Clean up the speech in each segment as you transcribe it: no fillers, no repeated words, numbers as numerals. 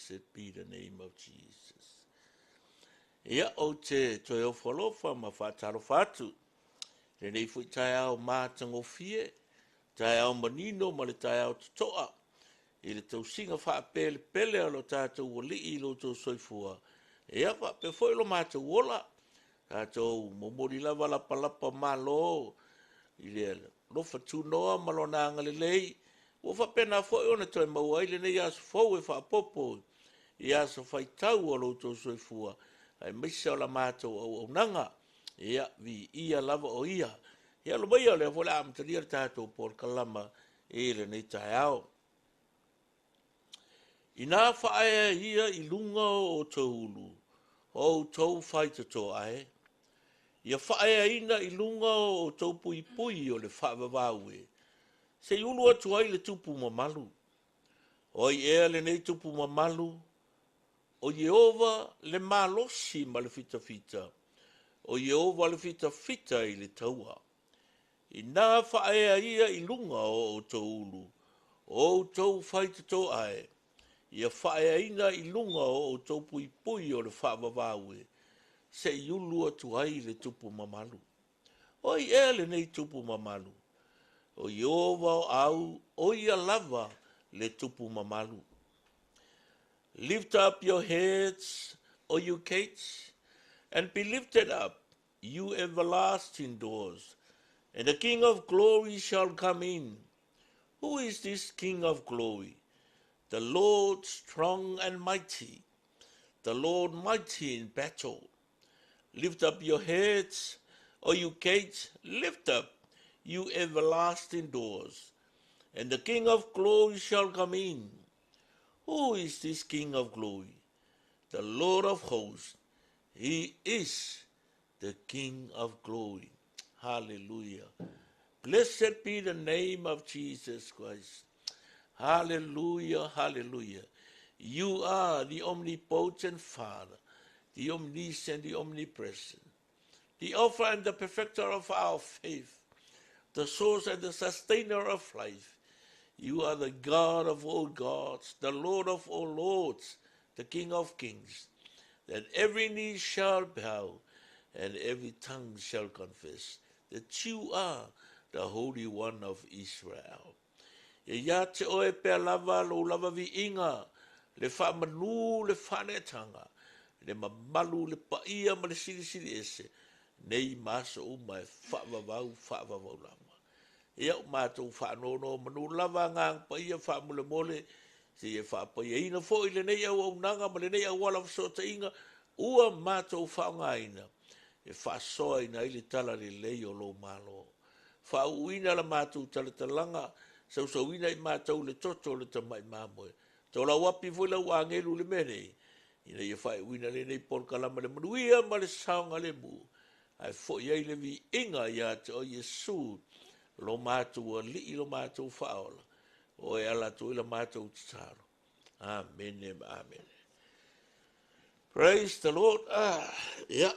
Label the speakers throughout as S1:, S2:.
S1: Blessed be the name of Jesus. Ia, ou te toe ofo alofa ma faatalofa atu. Lenei foi taeao matagofie, taeao manino ma le taeao totoa i le tausiga faapelepele a lo tatou Alii i lo outou soifua. Ia, faapea foi lo matou ola, tatou momoli lava lapalapa malo i le alofa tunoa ma lona agalelei, ua faapena foi ona toe maua ai lenei aso fou e faaopoopo i aso faitau o lo outou soifua, aemaise o la matou auaunaga. Ia, viia lava o ia. Ia, alo maia, o lea foi o le a amatalia le tatou polokalama i lenei taeao. Ina faaea ia i luga o outou ulu, o outou faitotoa e, ia faaeaina i luga o outou puipui o le faavavau e, se i ulu atu ai le tupu mamalu. O ai ea lenei tupu mamalu? O Ieova le malosi ma le fitafita, o Ieova le fitafita i le taua. Ina faaea ia i luga o outou ulu, o outou faitotoa e, ia faaeaina i luga o outou puipui o le faavavau e, se i ulu atu ai le tupu mamalu. O ai ea lenei tupu mamalu? O Ieova o au, o ia lava le tupu mamalu. Lift up your heads, O you gates, and be lifted up, you everlasting doors, and the King of glory shall come in. Who is this King of glory? The Lord strong and mighty, the Lord mighty in battle. Lift up your heads, O you gates, lift up, you everlasting doors, and the King of glory shall come in. Who is this King of glory? The Lord of hosts. He is the King of glory. Hallelujah. Blessed be the name of Jesus Christ. Hallelujah, hallelujah. You are the omnipotent Father, the omniscient, the omnipresent, the author and the perfecter of our faith, the source and the sustainer of life. You are the God of all gods, the Lord of all lords, the King of kings, that every knee shall bow and every tongue shall confess that you are the Holy One of Israel. E ia te oe pea lava lou lava viiga, le faamanu, le faaneetaga, le mamalu, le paia ma le silisili ese, nei ma aso uma e faavavau, faavavau lava. Ia, ua matou faanonomanu lava agaga paia faamolemole, seia faapaiaina foi lenei auaunaga ma lenei auala fesootaiga ua matou faaaogaina e faasoaina ai le talalelei o lou Malo. Faauuina la matou talatalaga, sausauina i matou le toto o le tamai mamoe. Tolauapi foi lau agelu i le mea nei, ina ia faaiuina lenei polokalama le manuia ma le saogalemu, ae foi ai le viiga ia te oe Iesu, lo matou Alii, lo matou Faaola, o e ala atu ai la matou tatalo. Amene ma amene. Praise the Lord. Ah, yeah.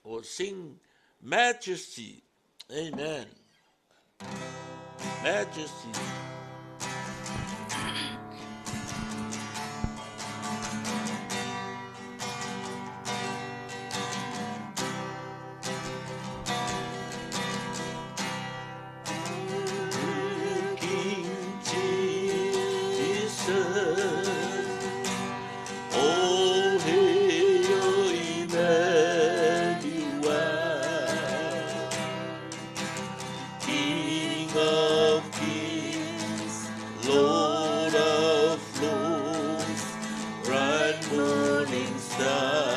S1: Or sing Majesty. Amen. Majesty. King Jesus, oh hail Emmanuel, King of kings, Lord of lords, bright morning star.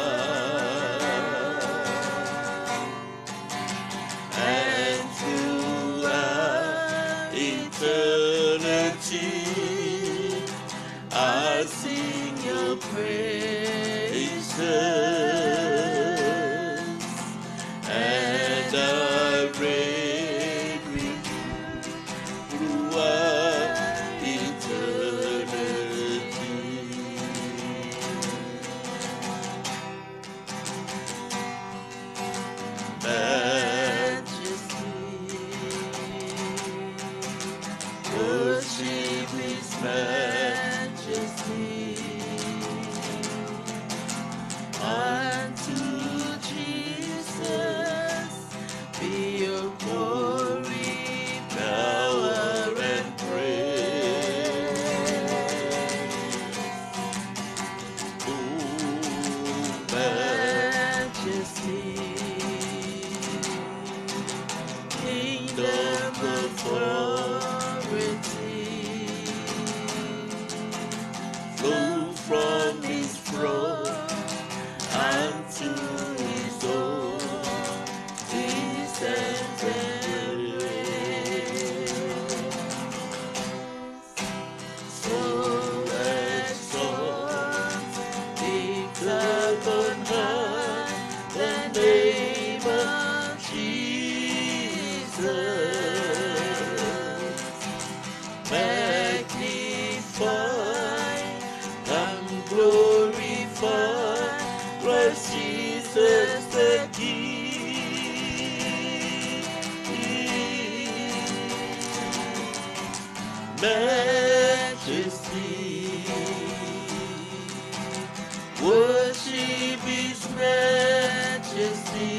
S1: And throughout eternity, I sing your praises, and I reign with you throughout eternity. Majesty, worship His majesty. Magnify, come glorify Christ Jesus the King. Majesty, worship His Majesty.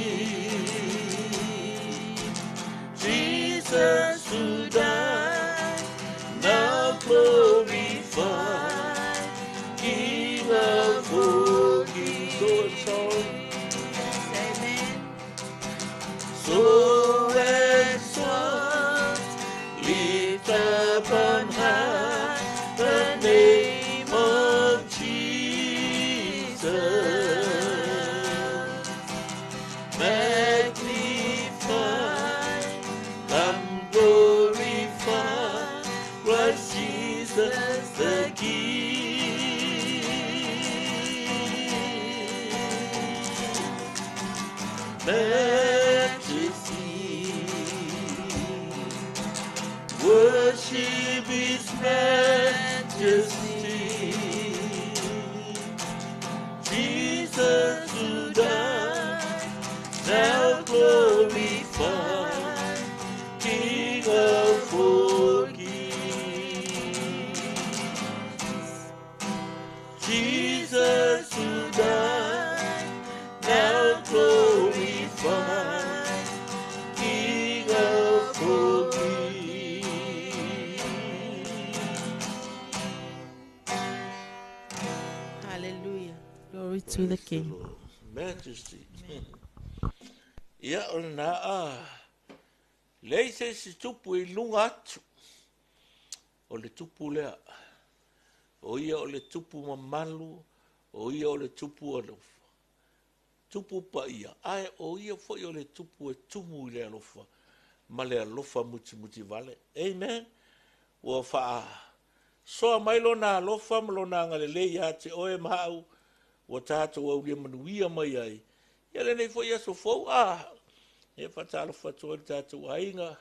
S1: Jesus who died, now glorified, King of all kings. So exalt,
S2: Amen.
S1: so exalt, lift up on high the name of Jesus. Magnify, come glorify Christ Jesus the King. Majesty, worship His Majesty. Jesus who died, now glorified, King of all kings. Jesus who died, now glorified, King of all kings.
S2: Hallelujah. Glory to the
S1: Praise the
S2: King.
S1: Lord. Majesty. Ia, o lena a leai se isi tupu i luga atu o le tupu lea. O ia o le tupu mamalu, o ia o le tupu alofa. Tupu paia, ae o ia foi o le tupu e tumu i le alofa ma le alofa mutimuti vale. Amen. Ua faasoa mai lona alofa ma lona agalelei ia te oe ma au, ua tatou aulia manuia mai ai ia lenei foi aso fou. A e faatalofa atu ai le tatou aiga,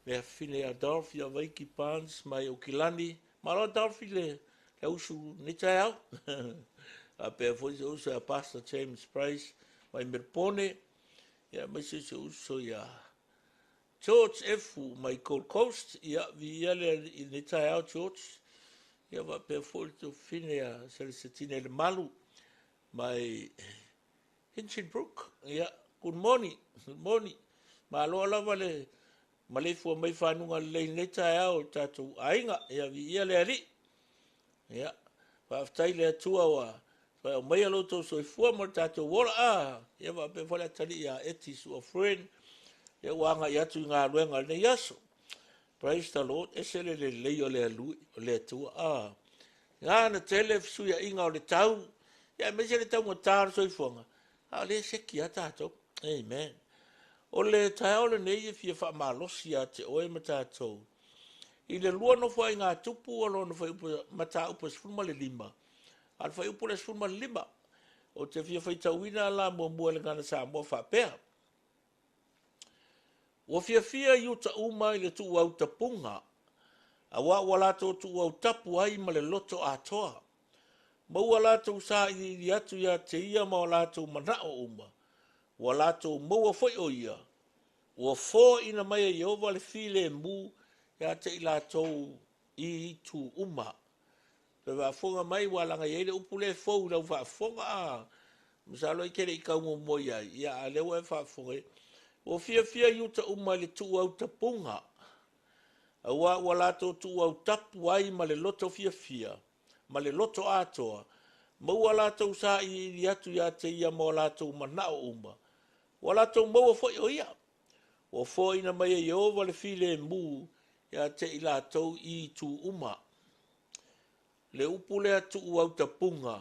S1: le afafine ia Dorothy Avaiki Barnes mai Aukilani. Malo Dorothy le le usu nei taeao. Faapea foi se uso ia Pastor James Price mai Melpone, ia aemaise se uso ia George Efu mai Gold Coast, ia viia le i lenei taeao George. Ia faapea foi le tuafafine ia Selesetine Lemalu mai Hinchinbrook. Ia, good morning, good morning. Malo lava le maleifua mai fanuga lelei i lenei taeao i le tatou aiga. Ia viia le Alii. Ia, faafetai i le Atua ua toe aumaia lo outou soifua ma le tatou ola. A, ia faapea foi le atalii ia Eti Sua Friend, ia ua agai atu i galuega i lenei aso. Praise the Lord, ese le lelei o le alui, o le Atua. A, gana tele fesuiaiga o le tau, ia aemaise le taugata o le soifuaga, a o lea e seki lava tatou. Amen. O le taeao lenei e fia faamalosi ia te oe ma tatou i le lua nofoaiga tupu o lona fuaiupu mataupu e 15, a o le fuaiupu lea 15, ou te fia faitauina la muamua i le Gagana Samoa faapea, Ua fiafia Iuta uma i le tuuautapuga, auā ua latou tuuautapu ai ma le loto atoa. Ma ua latou sailiili atu ia te ia ma o latou manaʻo uma, ua latou maua foi ʻo ia, ua foaina mai e Ieova le filemu ia te i latou i itu uma. Toe faafofoga mai, ua laga i ai le upu lea e fou i lau faafofoga, a masalo e te le i tau muamua i ai, ia, a o lea ua e faafofoga i ai. Ua fiafia Iuta uma i le tuuautapuga, auā ua latou tuuautapu ai ma le loto fiafia, ma le loto atoa, ma ua latou sailiili atu ia te ia ma o latou manaʻo uma, ua latou maua foi ʻo ia. Ua foaina mai e Ieova le filemu ia te i latou i itu uma. Le upu lea tuuautapuga,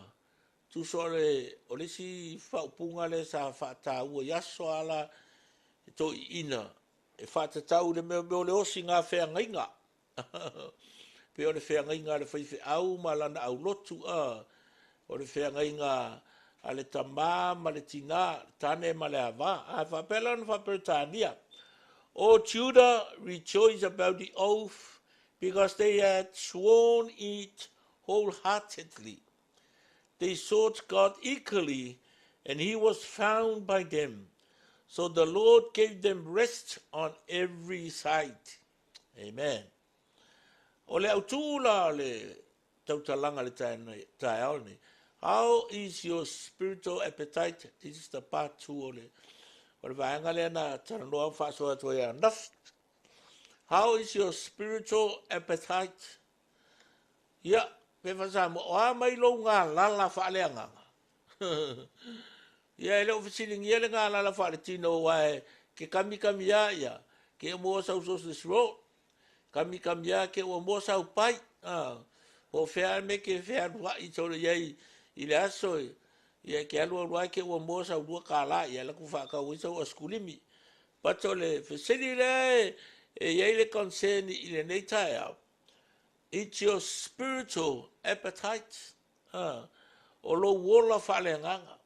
S1: tusa o le, o le isi faaupuga lea sa faataua i aso a la e toeaiina e faatatau i le mea o le osiga feagaiga. Pei o le feagaiga a le faifeau ma lana aulotu, a, o le feagaiga a le tama ma le tina, le tane ma le ava. A faapea la ona faa-Peretania, O Judah, rejoice about the oath. Because they had sworn it wholeheartedly. They sought God eagerly, and he was found by them. So the Lord gave them rest on every side. Amen. O le autū la o le tautalaga le taeao nei. How is your spiritual appetite? This is the part 2 o le, o le vaega lea na talanoa faasoa atu ai ananafi. How is your spiritual appetite? Ia, pe faasamoa, o a mai lou galala faaleagaga? Ia, e le o fesiligia le galala faaletino aua e ke kamikami lava ia, ke ua maua sau sausage roll, kamikami lava ke ua maua sau pai, a, po o fea lava le mea e te fealuai solo i ai i le aso, ia e te alualu lava ke ua maua sau $2, ia alu atu faatau ai sau asikulimi. But o le fesili lea e i ai le concern i lenei taeao, It's your spiritual appetite, a, o lou ola faaleagaga.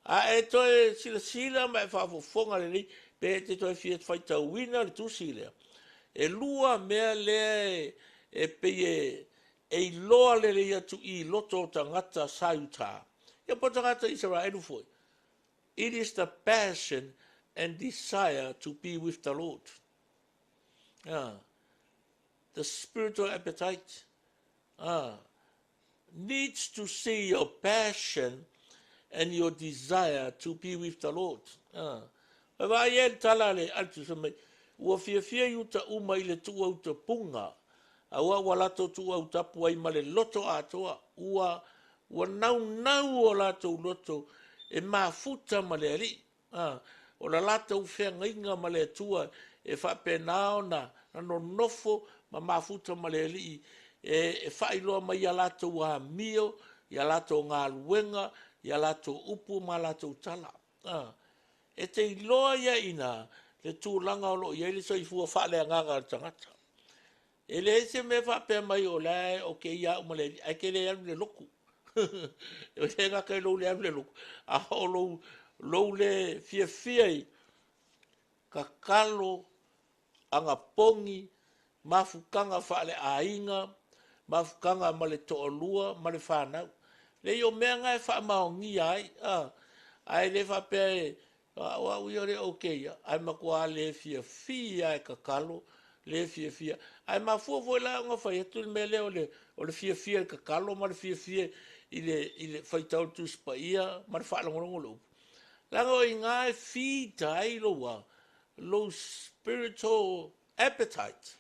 S1: A e toe silasila ma e faafofoga lelei, pe e te toe fia faitauina le tusi lea, e lua mea lea e pei e, e iloa lelei atu i loto o tagata sa i uta, ia po o tagata Isaraelu foi. It is the passion and desire to be with the Lord. A, the spiritual appetite needs to see your passion and your desire to be with the Lord. E vaai ai le tala a le Altusa mai, ua fiafia Iuta uma i le tuuautapuga, aua ua latou tuuautapu ai ma le loto atoa, ua ua naunau o latou loto e mafuta ma le Alii. Ā, o la latou feagaiga ma le Atua e faapena ona nonofo ma mafuta ma le Alii e faailoa mai i a latou amio, i a latou galuega, i a latou upu ma a latou tala. Ā, e te iloa ia i ina le tulaga o lo o i ai le soifua faaleagaga o le tagata. E leai se mea faapea mai o la e okay ia au ma le Alii, ae te le alu i le lotu. E le gata i lou le alu i le lotu, a o lou, lou le fiafia i tatalo, anapogi, mafutaga faaleaiga, mafutaga ma le toalua ma le fanau. Leai, o mea na e faamaonia ai, a, ae le faapea e A o au ia o le okay ia, ae matua le fiafia e tatalo, le fiafia. Ae mafua foi la ona fai atu le mea lea o le, o le fiafia i le tatalo ma le fiafia i le, i le faitau o le Tusi Paia ma le faalogologo i le upu. Leaga o i ina e feed ai lou a, lou spiritual appetite.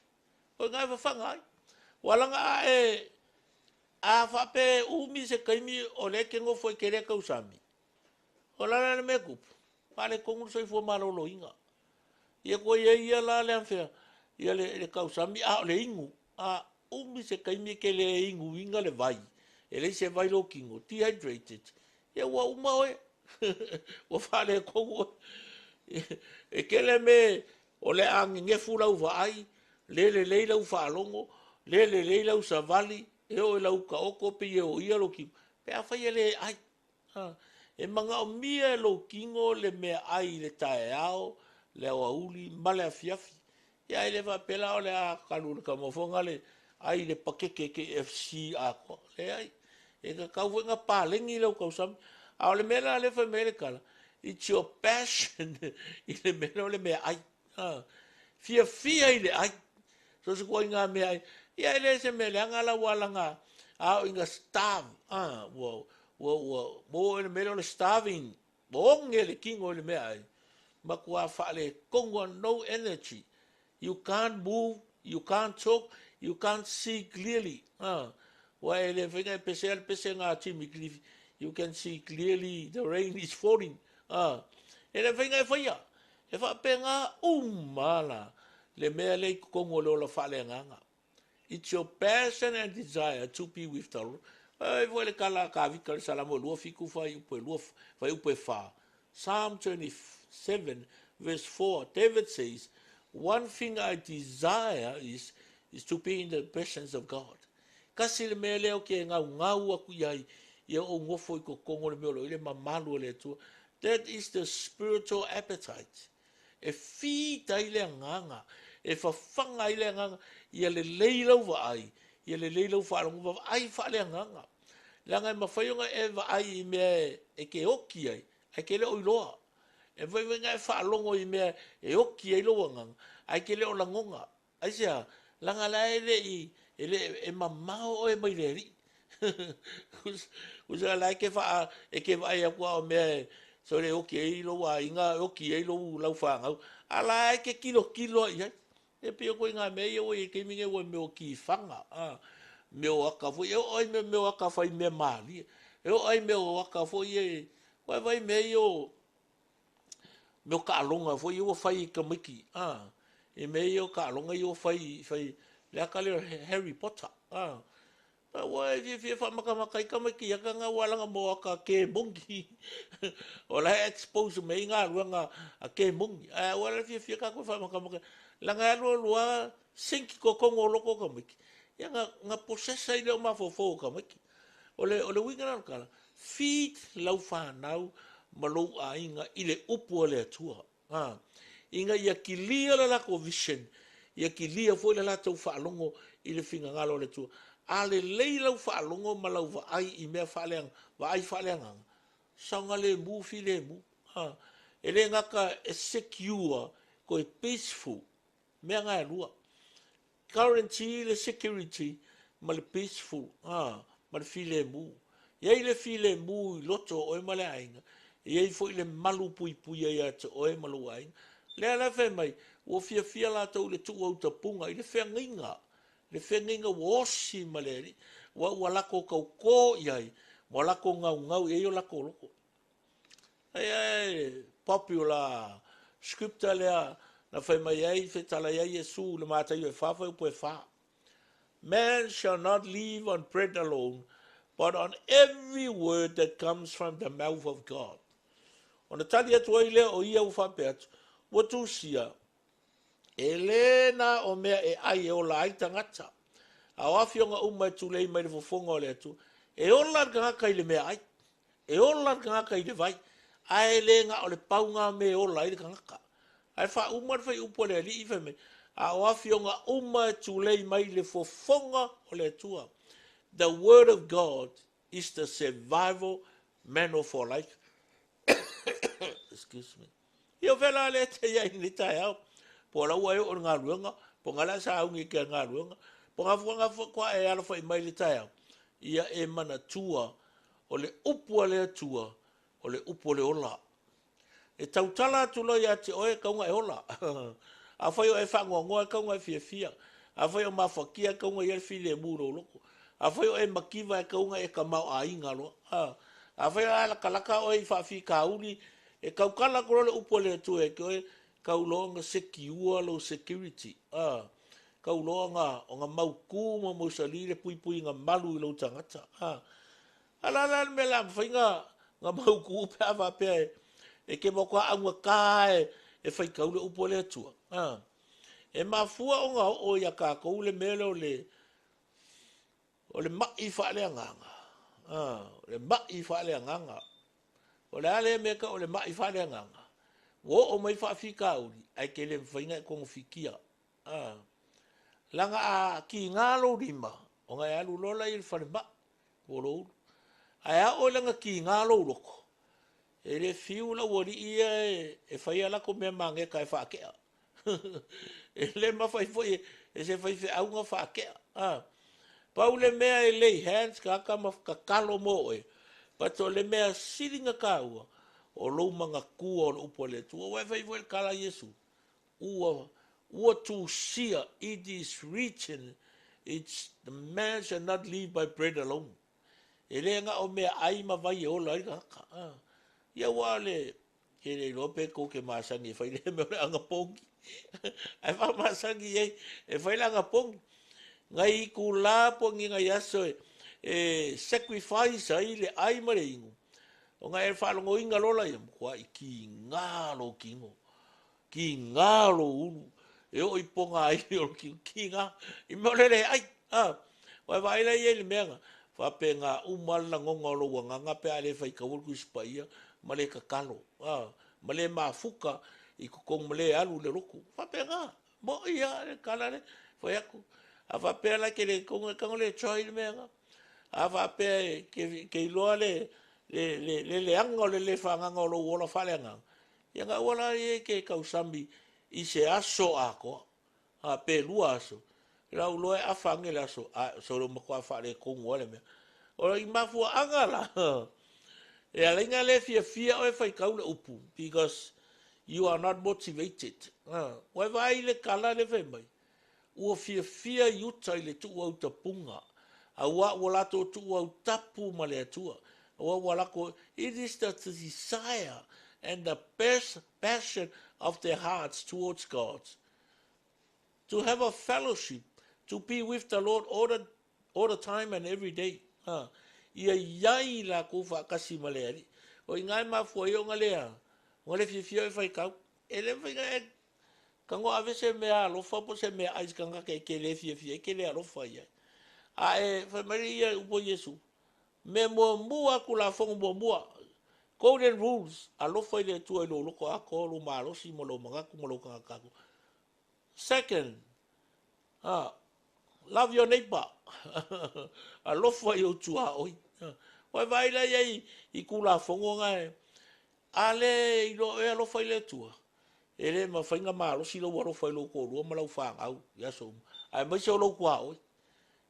S1: O i ina e fafaga ai. Ua laga a e, a faapea e umi se taimi o lea e te nofo e te le tausami, O le a la le mea e tupu? Faaletonu le soifua maloloina. Ia kua i ai ia la le afea, ia le, le tausami, a o le inu, a umi se taimi e te le inuina le vai, e leai se vai lou tino, dehydrated, ia ua uma oe, ua faaletonu oe. E tele mea o le a nenefu lau vaai, le lelei lau faalogo, le lelei lau savali, e oo i lau taoto pei e oia lou tino, pe afai e le ai. E manaomia e lou tino le meaai i le taeao, le aoauli ma le afiafi. Ia ae le faapea la o le a talu i le taumafaga le ai le pakeke KFC atoa. Leai. E tatau foi ona paleni lau tausami. A o le mea la lea e fai mai ai le tala, it's your passion i le mea lea o le meaai. Fiafia i le ai. So se ituaiga meaai. Ia e le se mea leaga la ua alaga a oo ina starve, ua Ua, ua maua i le mea lea o le starving, ua oge le tino i le meaai, matua faaletonu lava, no energy, you can't move, you can't talk, you can't see clearly, a, ua e le mafai ona e pesea le pesega a Jimmy Cliff, you can see clearly the rain is falling, a, e le mafai ona e faia. E faapena uma la le mea lea i totonu o le ola faaleagaga. It's your passion and desire to be with the Lord. Fai foi le tala a Kavita i le Salamo e 27 fuaiupu e 2, fuaiupu e 4. Psalm 27 verse 4, David says, One thing I desire is, is to be in the presence of God. Kasi le mea lea ou te gaugau aku i ai, ia ou nofo i totonu o le mea o lo o i le mamalu o le Atua. That is the spiritual appetite. E feed ai le agaga. e fafaga ai le agaga, ia lelei lau vaai, ia lelei lau faalogo, vaai faaleagaga. Leaga e mafai ona e vaai i mea e te oti ai, ae te le o iloa. E mafai foi ona e faalogo i mea e oti ai lou agaga, ae te le o lagona. Aisea? Leaga la e le i, e le, e mamao oe mai le Alii. Tusa la e te faa, e te vaai atu lava o mea e sole e oti ai lou aiga, e oti ai lou lau fanau, a la e te tilotilo lava i ai. E pei o ituaiga mea ia ua i ai i le taimi lenei ua mea o tifaga, a, mea o ata foi, e oo lava i mea o ata fai mea malie, e oo lava i mea o ata foi ia, ua e vaai i mea ia o mea o taaloga foi ia ua fai e tamaiti, a, i mea ia o taaloga ia ua fai, fai le ata lea o Harry Potter, a, ua e fiafia e faamatamata ai tamaiti i ata na aua leaga mo ata kemoni. O la e expose mai ai galuega a kemoni. Ae aua la le fiafia tatou e faamatamata, leaga e alu alu lava sink i totonu o loko o tamaiti, ia na, na possess ai lea o mafaufau o tamaiti. O le, o le uiga lena o le tala, feed lau fanau ma lou aiga i le upu a le Atua. A, ina ia kilia le latou vision, ia kilia foi le latou faalogo i le finagalo o le Atua. A lelei lau faalogo ma lau vaai i mea faaleagaga, vaai faaleagaga, saogalemu, filemu. A, e le gata e secure, toe peaceful, mea na e lua. Guarantee le security ma le peaceful a, ma le filemu. E i ai le filemu i loto o oe ma le aiga, e i ai foi le malu puipuia ia te oe ma lou aiga. Lea la e fai mai, ua fiafia latou i le tuuautapuga, i le feagaiga, le feagaiga ua osi ma le Alii, ua, ua latou tautō i ai, ma ua latou gaugau i ai o latou loto. Ai popular scripture lea na fai mai ai, fetalai ai Iesu i le Mataio e 4 fuaiupu e 4. Man shall not live on bread alone, but on every word that comes from the mouth of God. Ona tali atu ai lea o ia ua faapea atu, ua tusia, e le na o mea e ai e ola ai tagata, a o afioga uma e tulei mai le fofoga o le Atua. E ola le tagata i le mea ai. E ola le tagata i le vai, ae le na o le pau na mea e ola ai le tagata. Ae faauma le fuaiupu a le Alii fai mai, a o afioga uma e tulei mai le fofoga o le Atua. The word of God is the survival manual for life. Excuse me. Ia o fea la lea te i ai i lenei taeao? Po o la ua e oo i le galuega, po o nga la sa augi ke galuega, po o nga fuaga e alafai mai le taeao. Ia e manatua o le upu a le Atua, o le upu o le ola. E tautala atu loa ia te oe, e tau e ola. Afai o e faanoanoa, e tau e fiafia. Afai o mafatia, e tau ia le filemu i lou loto. Afai o e mativa, e tau e tamaoaiga loa. Afai o e lakalaka oe i faafitauli, e tautala atu loa le upu a le Atua ia te oe, tau loa ona secure lou security. Tau loa ona mautu ma mausali le puipuiga malu i lou tagata. A la la le mea la mafai na mautu pe a faapea e ke matua augata e faitau le upu a le Atua. E mafua ona oo ia tatou le mea lea o le mai faaleagaga. O le mai faaleagaga. O le a lea mea tau o le mai faaleagaga? Ua oo mai faafitauli, ae te le mafai ona e togafitia. Leaga a kiga lou lima, ona e alu loa lea i le falemai, po o lou ulu. Ae a oo i lana kiga lou loto, e le fiu le aualii ia e fai a latou mea mageta e faatea. E le mafai foi e se faifeau ona faatea. Pau le mea e lay hands tagata ma tatalo mo oe, but o le mea sili ona taua, o lou manatua o le upu a le Atua. Ua e fai foi le tala a Iesu, ua, ua tusia, it is written, it's, the man shall not live by bread alone. E le na o mea ai ma vai e ola ai le tagata. Ia ua le, ke le iloa pe tou te masani e fai le mea o le agapogi. Ae faamasani i ai e fai le agapogi. Ngai itulā po o ni nai aso e sacrifice ai le ai ma le inu, ona e faalogoina loa laia, matuai kiga lou tino, kiga lou ulu, e oo i pogaili o le tino, kiga, i mea o le le ai. A, ua e vaai la i ai i le mea na, faapena uma le lagona o lou agaga pe a le faitaua le Tusi Paia ma le tatalo, a, ma le mafuta i totonu ma le alu i le lotu. Faapena. Moʻi lava le tala lea fai atu. A faapea la e te le tago, e tago le try le mea lena. A faapea e te iloa le le leaga o le le fagaga o lou ola faaleagaga, ia na aua laia e te tausami i se aso atoa, a pe 2 aso, o lau iloa e afa ane le aso, a sole ua matua faaletonu lava le mea. O le mafuaaga la e ala ai ona le fiafia oe e faitau le upu, because you are not motivated. Ua e vaai i le tala lea fai mai, ua fiafia Iuta i le tuuautapuga, auā ua latou tuuautapu ma le Atua, auā ua latou, it is the desire and the passion of their hearts towards God, to have a fellowship, to be with the Lord all the, all the time and every day. Ha. Ia iai lakou faatasi ma le Alii. O i ina e mafua ai ona le a, ona le fiafia oe e faitau. E le mafai ona e tago ave se mea alofa po o se mea ai i se tagata e te le fiafia ai, e te le alofa i ai. A e fai mai le ia upu a Iesu, mea muamua atu lafoga muamua, golden rules, alofa i le Atua i lou loto atoa, lou malosi ma lou manatu ma lou tagata atoa. Second, ah, love your neighbor. Alofa i ou tuaoi. Ua e vaai la i ai i Tulafono na e, a le iloa oe alofa i le Atua, e le mafai ona malosi lou alofa i lou toalua ma lau fanau i aso uma, aemaise o lou tuaoi.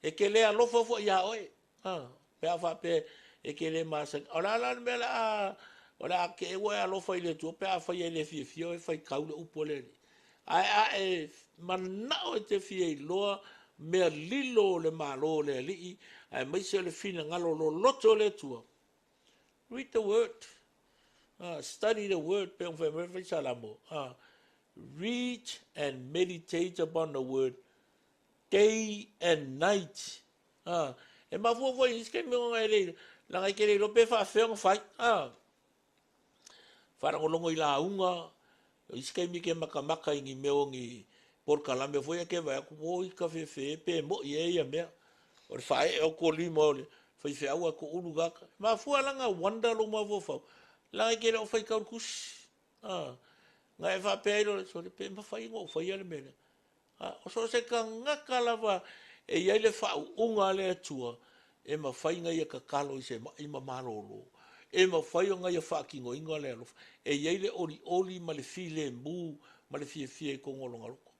S1: E te le alofa foi ia oe, a, pe a faapea e te le masani. O le a la le mea o le a, o le a te ua e alofa i le Atua pe afai e le fiafia oe e faitau le upu a le Alii. Ae a e manao e te fia iloa mea lilo o le Malo o le Alii, aemaise o le finagalo loloto o le Atua, read the word, study the word, pe ona fai mai le Faisalamo, read and meditate upon the word day and night. E mafua foi i isi taimi ona e le, leaga e te le iloa pe faafefea ona fai. Faalogologo i lauga, o isi taimi e te matamata i ni mea o ni polokalame foi e te vaai atu, oi ka fefe pe moi ea ia mea. O le faaee o atu o lima o le faifeau ae toulu tagata. E mafua la ona wonder lou mafaufau, leaga e te le o faitau le tusi. Na e faapea ai loa, sole pe mafai ona ou faia le mea lea. A o so o se tagata lava e i ai le faauuga a le Atua, e mafai ona ia tatalo i se ma'i ma malolo, e mafai ona ia faatinoina le alofa, e i ai le olioli ma le filemu ma le fiafia i totonu o lona loto.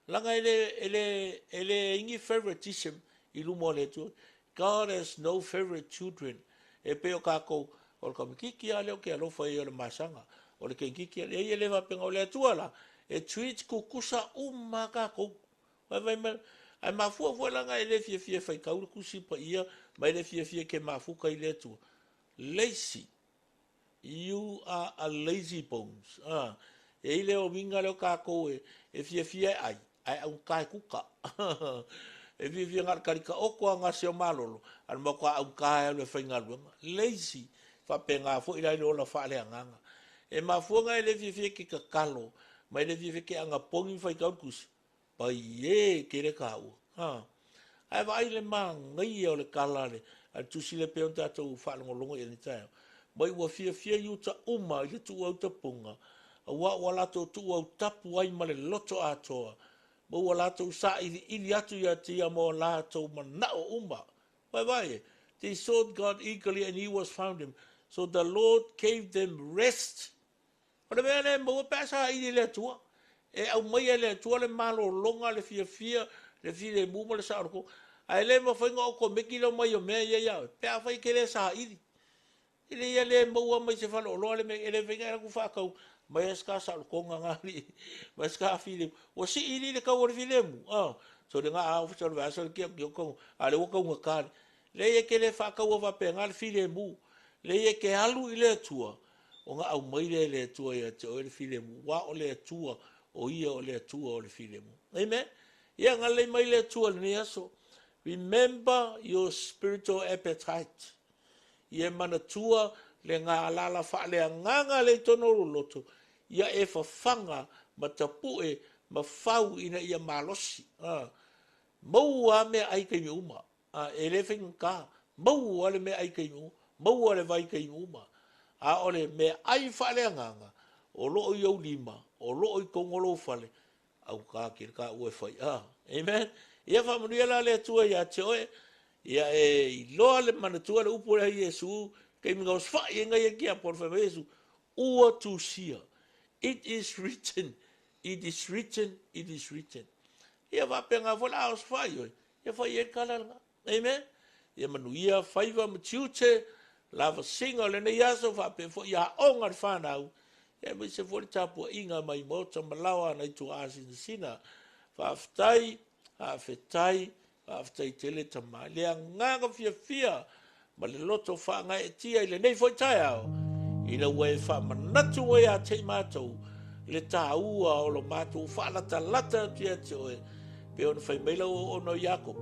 S1: Leaga e le, e le, e leai ni favoritism i luma o le Atua. God has no favorite children. E pei o tatou, o le tamaititi lava lea ou te alofa i ai o le masaga, o le keikiki a, leai e le faapena, o le Atua la, e treat tutusa uma lava tatou. Vaivai mai, ae mafua foi la ona e le fiafia e faitau le Tusi Paia ma e le fiafia e te mafuta i le Atua. Lazy. You are a lazy bones. A, e i ai le uiga lea o tatou e, e fiafia e ai, ae augata e kuka. E fiafia na o le kalika oko a gase o malolo, a o le matua augata e alu e faigaluega. Lazy. Faapena foi la i le ola faaleagaga. E mafua ona e le fiafia e ke tatalo, ma e le fiafia e ke anapogi ma faitau le tusi, Pai e tele taua. Ha. Ae vaai le manaia o le tala a le, a le tusi lea pei ona tatou faalogologo i ai i lenei taeao. Mai ua fiafia Iuta uma i le tuuautapuga, auā ua latou tuuautapu ai ma le loto atoa, ma ua latou sailiili atu ia te ia ma o latou manao uma. Vaai e, they sought God eagerly and he was found him. So the Lord gave them rest. O le mea lea e maua pe a saili i le Atua. E aumaia e le Atua le malologa, le fiafia, le filemu ma le saolotoga. Ae le mafai ona okomeki le omai o mea ia ia oe, pe afai e te le saili. I le ia le maua mai se faleoloa le mea, e le mafai ona e alu atu faatau mai a si ta saolotoga na alii, mai si ta filemu. Ua sii alii le tau o le filemu, a, sole na a ofisa o le vaiaso le kiokio, a o lea ua taugata le. Leai e te le faataua faapena le filemu. Leai e te alu i le Atua, Ona aumai lea e le Atua ia te oe le filemu, aua o le Atua, o Ia o le Atua o le filemu. Amen. Ia agalelei mai le Atua i lenei aso. Remember your spiritual appetite. Ia e manatua le galala faaleagaga lea i totonu o lou loto, ia e fafaga ma tapue ma fau ina ia malosi. Maua lava meaai i taimi uma. A, e le faigata, maua le meaai taimi uma, maua le vai taimi uma. A o le meaai faaleagaga, o lo o i ou lima, o lo o i totonu o lou fale, Augata tele taua e fai a. Amen. Ia faamanuia la le Atua ia te oe. Ia e iloa le manatua le upu lea Iesu, taimi na osofai ai nai e tiapolo, fai mai Iesu, ua tusia. It is written, it is written, it is written. Ia faapena foi la a osofai oe, ia fai i ai le tala lena. Amen. Ia manuia faiva ma tiute, lavasiga o lenei aso, faapea foi aoga a le fanau, ia aemaise foi le tapuaiga mai maota ma laoa a nai tuaa sinasina. Faafetai, faafetai, faafetai tele Tama. I le agaga fiafia ma le loto faagaeetia i lenei foi taeao, ina ua e faamanatu mai ia te i matou le taua o lo matou faalatalata atu ia te oe, pei ona fai mai lau auauna o Iakopo,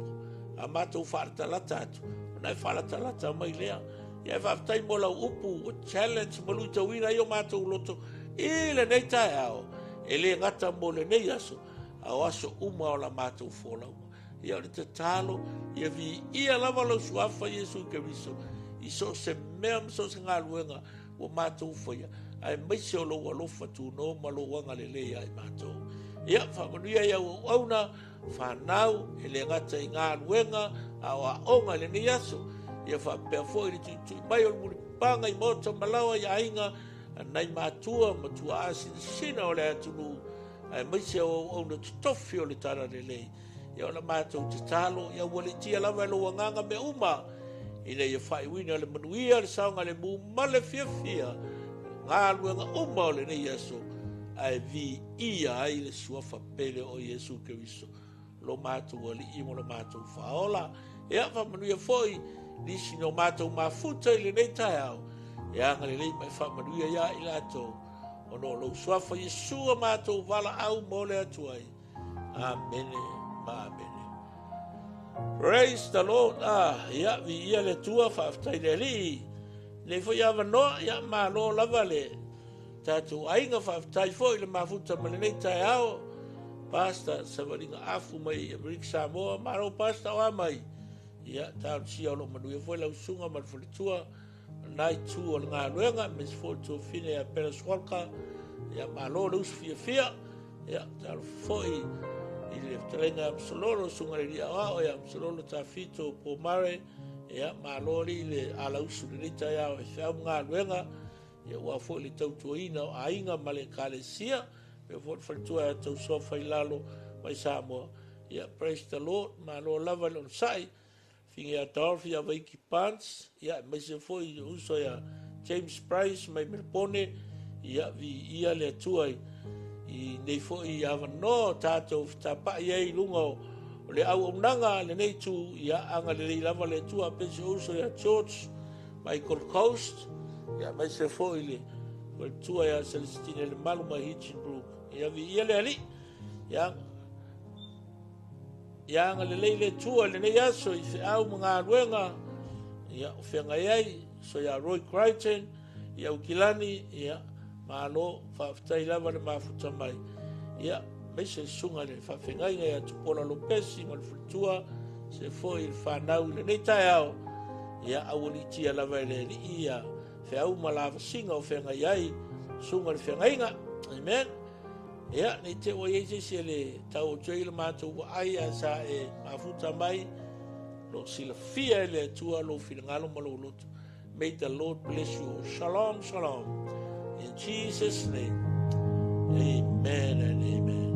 S1: a matou faalatalata atu, ona e faalatalata mai lea. Ia e faafetai mo lau upu ua challenge ma luitauina ai o matou loto i lenei taeao, e le gata mo lenei aso, a o aso uma o la matou folauga. Ia o le tatalo, ia viia lava lau suafa Iesu Keriso i so o se mea ma so o se galuega ua matou faia, aemaise o lou alofa tuno ma lou agalelei ia i matou. Ia, faamanuia i au auauna, fanau, e le gata i galuega, a o aoga i lenei aso. Ia faapea foi le tuitui mai o le mulipapaga i maota ma laoa i aiga, a nai matua ma tuaa sinasina o le atunuu, aemaise o auauna totofi o le Talalelei. Ia o la matou tatalo, ia aualiitia lava e lou agaga mea uma, ina ia faaiuina le manuia, le saogalemu ma le fiafia galuega uma o lenei aso, ae viia ai le suafa pele o Iesu Keriso, lo matou Alii ma lo matou Faaola. Ia faamanuia foi nisi no matou mafuta i lenei taeao, ia agalelei ma e faamanuia ia i latou, ona o lou suafa Iesu a matou valaau mo le atu ai. Amene ma amene. Praise the Lord. Ah, ia, viia le Atua, faafetai le Alii. Nei foi avanoa, ia, malo lava le tatou aiga, faafetai foi le mafuta ma lenei taeao. Pastor Savaliga Afu mai Amerika Samoa, malo Pastor o a mai. Ia, talosia o lo manuia foi lau susuga ma le faletua. Lena itu o le galuega, aemaise foi le tuafafine ia Peres Walker, ia malo le usu fiafia, ia talofa foi i le fetalaiga ia Masalolo, susuga i le alii aoao ia Masalolo Tafito Pomare, ia malo alii le alausu i lenei taeao i feau ma galuega, ia aua foi le tautuaina o aiga ma le ekalesia, faapea foi le faletua ia Tausoa Failalo mai Samoa, ia praise the Lord, malo lava le onosai. Fine Adolf ia Vaiki Barnes, ia aemaise foi i uso ia James Price mai Melbourne, ia viia le Atua i, i nei foi avanoa o tatou fetapa'i ai i luga o, o le auaunaga a lenei itu, ia agalelei lava le Atua aemaise o uso ia George mai Gold Coast, ia aemaise foi le faletua ia Celestine Lemalu mai Hinchinbrook, ia viia le Alii. Ia Ia agalelei le Atua i lenei aso i feau ma galuega ia o feagai ai so ia Roy Crichton i Aukilani ia malo faafetai lava le mafuta mai ia aemaise le susuga i le faafeagaiga ia Tupuola Lopesi ma le faletua se foi le fanau i lenei taeao ia aualiitia lava e le Alii ia feau ma lavasiga o feagai ai susuga i le feagaiga. Amen. Ia, ne i te i ua i ai se isi e le tau atu ai le matou vaai ae sa e mafuta mai, lo silafia e le Atua lou finagalo ma lou loto. May the Lord bless you all. Shalom, shalom. In Jesus' name. Amen and amen.